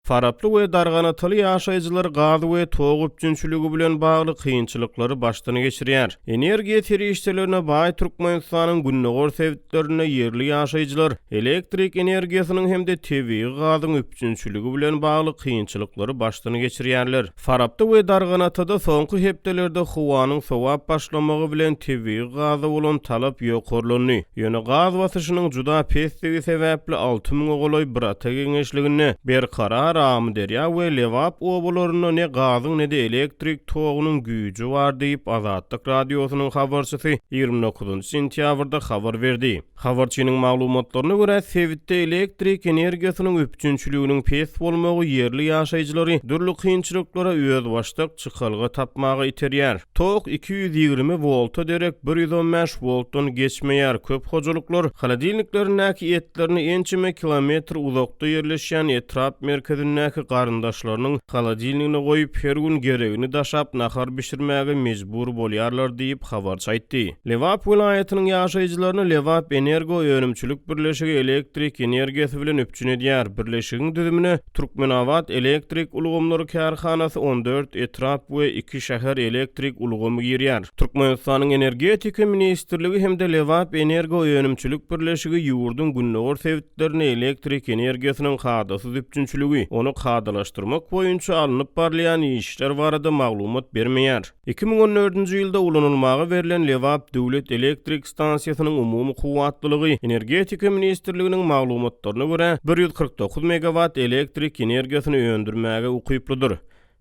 Faraply we Darganataly ýaşaýjylar gaz we tok üpjünçiligi bilen bagly kynçylyklary başdan geçirýär. Energiýa serişdelerine baý Türkmenistanyň gündogar sebitlerinde ýerli ýaşaýjylar elektrik energiýasynyň hem-de tebigy gazyň üpjünçiligi bilen bagly kynçylyklary başdan geçirýärler. Farapda we Darganatada soňky hepdelerde howanyň sowap başlamagy bilen tebigy gaza bolan talap ýokarlandy. Ýöne gaz basyşynyň juda pesdigi sebäpli alty müňe golaý Birata geňeşliginde, Berkarar, Amyderýa we Lebap obalarynda ne gazyň ne-de elektrik togunyň güýji bar diýip, Azatlyk Radiosynyň habarçysy 29 sentýabrda habar berdi. Habarçynyň maglumatlaryna görä, sebitde elektrik energiýasynyň üpjünçiliginiň pes bolmagy ýerli ýaşaýjylary dürli kynçylyklara özbaşdak çykalga tapmaga iterýär. Tok 220 wolta derek 115 woltdan geçmeýär, köp hojalyklar holodilniklerindäki etlerini ençeme kilometr uzakda ýerleşýän etrap merkezindäki garyndaşlarynyň holodilnigine goýup, her gün geregini daşap nahar bişirmäge mejbur bolýarlar diýip, habarçy aýtdy. Lebap welaýatynyň ýaşaýjylaryny Lebap Energo önümçilik birleşigi elektrik energiýasy bilen üpjün edýär. Birleşigiň düzümine Türkmenabat elektrik ulgamlary kärhanasy, 14 etrap we iki şäher elektrik ulgamy girýär. Türkmenistanyň Energetika ministrligi hem-de Lebap Energo önümçilik birleşigi ýurduň gündogar sebitlerinde elektrik energiýasynyň kadasyz üpjünçiligi, ony kadalaşdyrmak boýunça alnyp barylýan işler barada maglumat bermeýär. 2014-nji ýylda ulanylmaga berlen Lebap döwlet elektrik stansiýasynyň umumy kuwwatlylygy, Energetika ministrliginiň maglumatlaryna görä, 149 megawat elektrik energiýasyny öndürmäge ukyplydyr.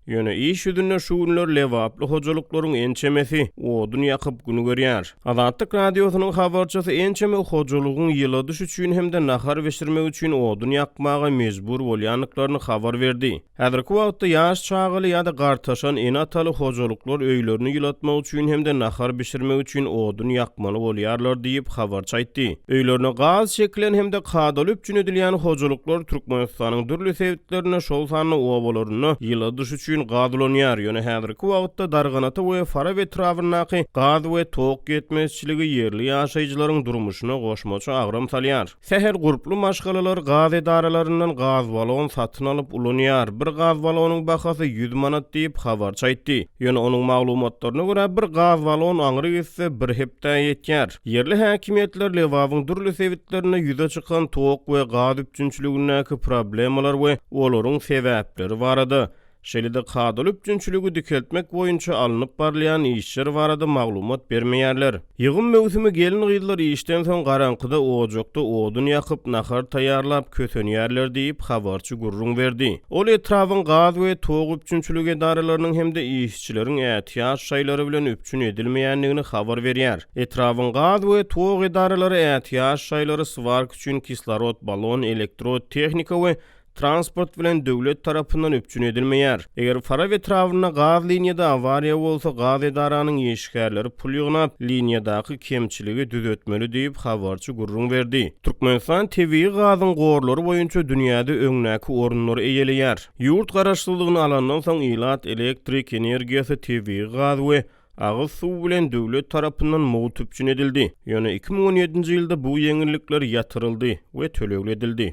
Ýöne iş ýüzünde şu günler lebaply hojalyklaryň ençemesi odun ýakyp gün görýär. Azatlyk Radiosynyň habarçysy ençeme hojalygyň ýyladyş üçin hem-de nahar bişirmek üçin odun ýakmaga mejbur bolýandyklaryny habar berdi. Häzirki wagtda ýaş çagaly ýa-da gartaşan ene-ataly hojalyklar öýlerini ýylatmak üçin hem-de nahar bişirmek üçin odun ýakmaly bolýarlar diýip, habarçy aýtdy. Öýlerine gaz çekilen hem-de kadaly üpjün edilýän hojalyklar Türkmenistanyň dürli sebitlerinde, şol sanda obalarynda ýyladyş üçin gaz ulanýar. Ýöne häzirki wagtda Darganata we Farap etrabyndaky gaz we tok ýetmezçiligi ýerli ýaşaýjylaryň durmuşyna goşmaça agram salýar. Sähel gurply maşgalalar gaz edaralaryndan gaz balon satyn alyp ulanýar. Bir gaz balonyň bahasy 100 manat diýip, habarçy aýtdy. Ýöne onuň maglumatlaryna görä, bir gaz balon aňry gitse bir hepdä ýetýär. Ýerli häkimiýetler Lebabyň dürli sebitlerinde ýüze çykan tok we gaz üpjünçiligindäki problemalar we olaryň sebäpleri barada, şeýle-de kadaly üpjünçiligi dikeltmek boýunça alnyp barylýan işler barada maglumat bermeýärler. Ýygym möwsümi gelin-gyzlar işden soň garaňkyda ojakda odun ýakyp, nahar taýýarlap kösenýärler diýip, habarçy gürrüň berdi. Ol etrabyň gaz we tok üpjünçiligi edaralarynyň hem-de işçileriň ätiýaç şaýlary bilen üpjün edilmeýändigini habar berýär. Etrabyň gaz we tok edaralary ätiýaç şaýlary, swarka üçin kislorod balon, elektrod tehnika we transport bilen döwlet tarapyndan üpjün edilmeýär. Eger Farap etrabynda gaz liniýada awariýa bolsa, gaz edaranyň işgärleri pul ýygnap, liniýadaky kemçiligi düzetmeli diýip, habarçy gürrüň berdi. Türkmenistan tebigy gazyň gorlary boýunça dünýäde öňdäki orunlary eýeleýär. Ýurt garaşsyzlygyny alandan soň ilat elektrik energiýasy, tebigy gaz we Agyz suwy bilen döwlet tarapyndan mugt üpjün edildi. Ýöne 2017-nji ýylda bu ýeňillikler ýatyryldy we tölegli edildi.